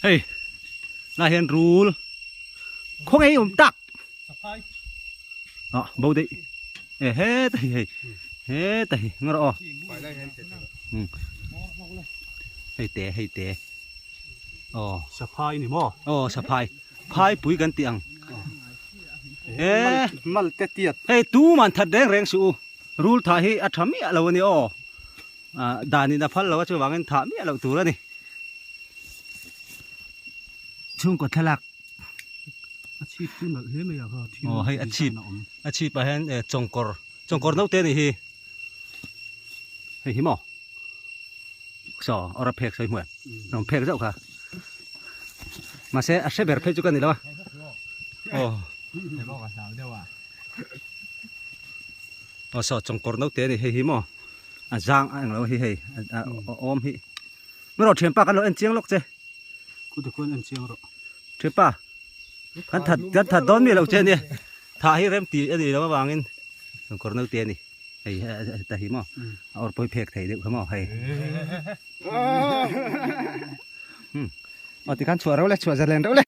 Hei lai hian rul khaw ngei awm tak. Ah bo daih e heta hi hei heta hi ngaw rawh aw. Hei te hei te aw. Saphai ni maw? Aw saphai phai pui kan tih ang. E mal te tiat. Hei tu man that reng reng suh u. Rul thah hi a tha miah lo a ni aw. Ah dan in a phal lo a chuvangin thah miah loh tur a ni. Chhungkaw thlalak. A chhip chu nalh hle mai a kha thil. Aw hei a chhip a chhip ah hian eh chawngkawr chawngkawr naute a nih hi. Hei hi maw saw awr a phek sawi hmuh em rawn phek zauh kha mahse a hre ber phei chu ka ni lo a aw. Aw saw chawngkawr naute a ni hei hi maw a zang a englo hi hei a awm hi maw thianpa kan lo en chiang lawk che. Kute khuan en chiang rawh. Thianpa kan that kan that dawn mi lo che ania thah hi rem ti a ni lo avangin chawngkawr naute a ni hei ta hi maw a awr pawh hi phek thei deuh kha maw hei. Aw tikhan chhuah reuh le chhuah zalen reuh le.